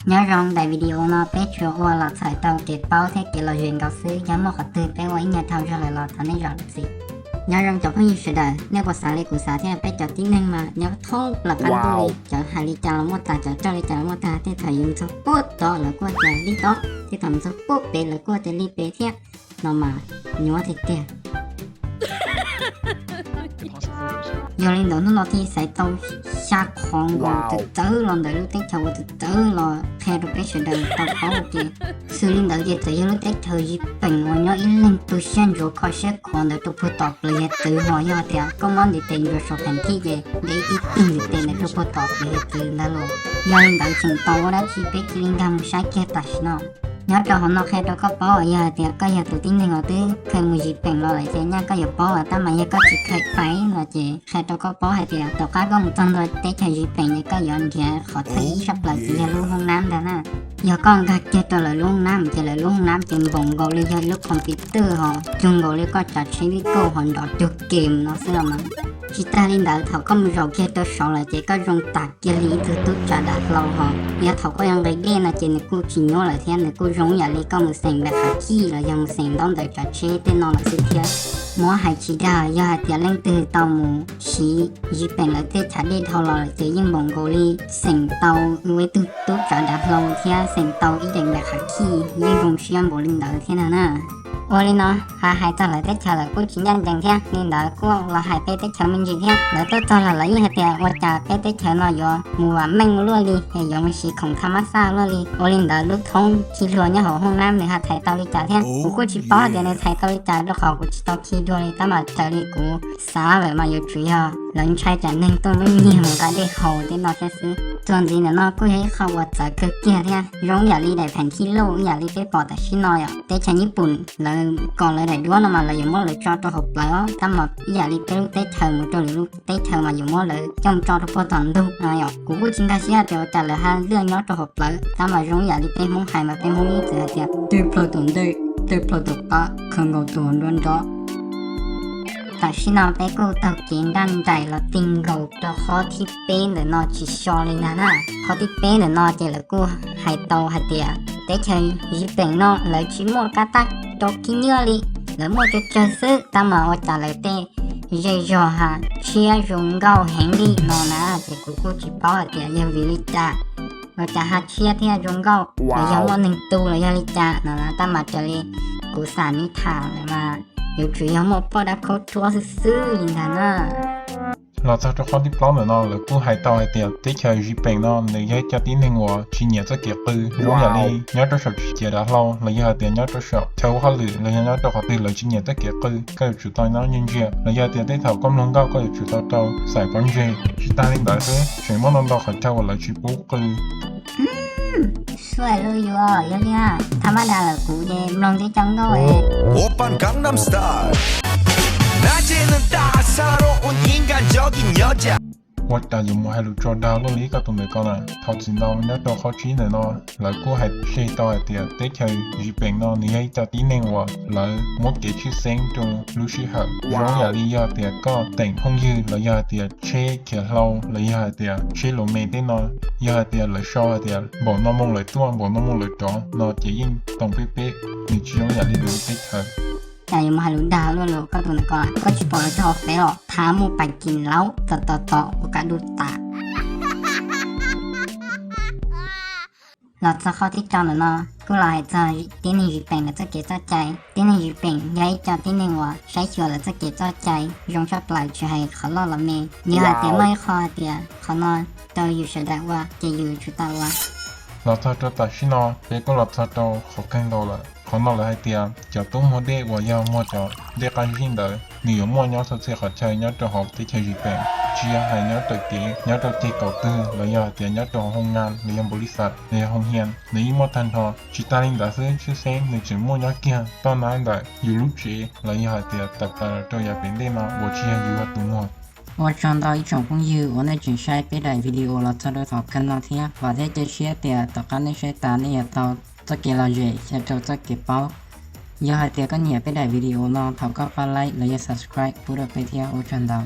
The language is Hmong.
Nyob zoo, daim video no peb tsuas ua los txhawm tau kev paub thiab kev lom zem nkaus xwb, yog muaj qhov twg peb ua ib nyuag dhau zog lawm los thov nej zam lub txim. Nyob zoo cov phooj ywg sawv daws, nej puas xav li kuv xav thiab? Peb cov tib neeg mas nyob thoob plaws qab ntuj li, cov hais li cas los muaj tag, cov coj li cas los muaj tag, tej thaum yus mus txog puag tod lawv kuj tias li tod, tej thaum mus txog puag pem lawv kuj tias li pem thiab, no mas nyuaj tiag tiag. Yog li ntawd hnub no thiaj xaiv tau xya qhov nkaus txawv txawv los ntawm lub teb chaws uas txawv txawv los qhia rau peb sawv daws tau paub ua ke. Xws li ntawd ces txawm yog lub teb chaws Zis Pees uas nyob ib leeg tu siab ntsuav kho siab khuav ntawd rau puag tom plaws hiav txwv, ho yog tias koj muab ntiv tes ntsuas saum pheem thij ces ntev ib tug ntiv tes ntawd rau puag tom plaws hiav txwv ntag los. Yog li ntawd tseem tau ua dab tsi peb cia li nkag mus saib kiag tam sim no. Nyob rau hauv no qhia rau koj paub, yog hais tias koj yog tus tib neeg uas twb kheev mus Zis Pees los lawm ces nyaj koj yuav paub, tab mas yog koj tsis kheev pais no ces qhia rau koj paub hais tias tom qab koj mus txog ntua teb chaws Zis Pees ces koj yuav nrhiav qhov thawj ib tshaj plaws ces yog lub hoob nab ntag na. Yog koj nkag kiag rau lawv lub hoob nab ces lawv lub hoob nab ces npaum nkaus li yog ib lub computer ho cuag nkaus li koj tsav tsheb vij kauj ho nrov cuag game no xwb los mas. Tsis tas li ntawd, thaum koj mus zaum kiag rau saud lawm ces koj zoo tas kiag li ib tug tub tsav dav hlau ho. Yog thaum koj yuav nqis dej no ces nws kuj tsis nyuaj lawm thiab, nws kuj zoo yam li koj mus xeem npam qhav khij los yog mus xeem ntaub ntawv tsav tsheb tej no lawm xwb thiab. Muab hais tsis dag, yog hais tias leej twg tau mus siv Zis Pees lawv tej chav dej dhau los lawm ces yeej npaum nkaus li xeem tau ua ib tug tub tsav dav hlau thiab xeem tau ib daim npam qhav khij, yeej zoo siab npaum li ntawd thiab na. Ua li no, hais hais txog lawv teb chaws lawm kuj tsis ncaj ncees thiab, li ntawd kuj los hais peb teb chaws me ntsis thiab. Lawv tuaj txog los lawv yeej hais tias ua cas peb teb chaws no yuav mus vam meej luaj li, es yuav mus siv khoom tha mab xaj luaj li. Ua li ntawd lub thoob khi hlua nyob hauv hoob nab nws ho txhais tau li cas thiab? Kuv kuj tsis paub tias nws txhais tau li cas, rau qhov kuv tsis tau khi dua li, tab mas raws li kuv xav lawm mas yuav tsum yog lawv ntshai tsam neeg tuaj muab nyiag mus nqa dej haus tej no thiab xwb. Txuas ntxiv ntawm no kuj yog ib qho uas txawv kawg kiag thiab, zoo yam li daim pheem thij lauj ib yam li peb pom tam sim no yom. Teb chaws Nyij Pooj lawv kom lawv daim duab no mas lawv yuav muab lawv tso rau hauv plawv, tab mas ib yam li peb lub teb chaws mus rau lwm lub teb chaws mas yuav muab lawv coj mus tso rau puag tom ntug no yom. Kuv kuj tsis nkag siab tias ua cas lawv haj liaj nyob rau hauv plawv, tab mas zoo ib yam li peb Hmoob hais mas peb Hmoob ib txwm hais tias tej plaug tus ntej, tej plaug tus qab, khaws nkaus tus nruab nrab. Tam sim no peb kuj taug kev nraj nraim los ti nkaus rau qhov thib peb ntawm no tsis so li ntag na. Qhov thib peb ntawm no ces lawv kuj hais tau hais tias teb chaws Zis Pees no lawv tsis muaj kab taj rau khib nyiab li, lawv muaj tsawg tsawg xwb, tab mas ua cas lawv tej zej zog ha tshiab zoo nkauj heev li no na. Ces kuv kuj tsis paub hais tias yog vim li cas ua cas ha tshiab thiab zoo nkauj, los yog muaj neeg tu los yog li cas no na, tab mas raws li kuv xam nib tham lawm mas yuav tsum yog muaj poj dab khaub rhuab xwb xwb li ntag na. Los txog rau qhov thib plaub ntawm no lawv kuj hais tau hais tias teb chaws Zis Pees no nws yog ib co tib neeg uas tsis nyiam txoj kev qw, zoo yam li nyob rau saum tsev dav hlau los yog hais tias nyob rau saum chaw ua hauj lwm los yog nyob rau qhov twg lawv tsis nyiam txoj kev qw, koj yuav tsum tau nyob ncaj ntsiag. Los yog hais tias tej thaum koj mloog nkauj koj yuav tsum tau rau xaim pob ntseg. Tsis tas li ntawd xwb, tseem muaj ntau ntau qhov chaw uas lawv tsis pub qw. Suav lub yuav yog li tha mab das lawm, kuv ces mloog tib co nkauj es Oppan Gangnam Style. Ua cas yuav mus hais lus tso dag luaj li koj tus ntawm ko na. Thov txim ntau, nyob rau qhov tsib ntawm no lawv kuj hais tseg tau hais tias teb chaws Zis Pees no nws yog ib co tib neeg uas lawv muab kev tshwj xeeb rau lub sij hawm, zoo yam li yog tias koj teem phooj ywg los yog hais tias tsheb khiav hlau los yog hais tias tsheb luv me tej no, yog hais tias lawv sau hais tias npaum no moo lawv tuaj npaum no moo lawv rov no ces yeej toom peb peb, nws tsis zoo yam li lwm lub teb chaws. Cas yuav mus hais lus dag luaj li koj tus ntawm ko, koj tsis pom lawv cov hauv pes los thav mus pais kis laub txog tom tom ua kav du tas. Los txog qhov thib rau ntawm no kuj los hais txog tib neeg Zis Pees lawv txoj kev txoj cai. Tib neeg Zis Pees yog ib co tib neeg uas saib xyuas lawv txoj kev txoj cai zoo tshaj plaws, tsis hais qhov loj los me. Yog hais tias muaj ib qho hais tias qhov no rau yus sawv daws ua ces yus yuav tsum tau ua. Los txog rau tam sim no peb kuj los txog rau qhov kawg nkaus lawm. Qhov no lawv hais tias cov tub muag dej uas yog muag cov dej qab zib ntawd nws yuav muaj nyob txhua txhia qhov chaw nyob rau hauv teb chaws Zis Pees, tsis yog hais nyob raws kev, nyob rau ceg kaum twg los yog hais tias nyob rau hauv hoo nga los yog npaum li xav los yog hoo hias, nws yeej muaj tag nrho. Tsis tas li ntawd xwb, tshwj xeeb nws tseem muaj nyob kiag toj nab ntawm yus lub tsev los yog hais tias tawm plaws rau yav pem ntej no uas tsis yog yus yog tus muag. Ua tsaug ntau ib tsoom phooj ywg uas nej tseem saib peb daim video los txog rau thaum kawg no thiab, vam thiab cia siab tias tom qab nej saib tas nej yuav tau txoj kev lom zem, xyaw rau txoj kev paub. Yog hais tias koj nyiam peb daim video no thov koj pab like los yog subscribe pub rau peb thiab, ua tsaug ntau.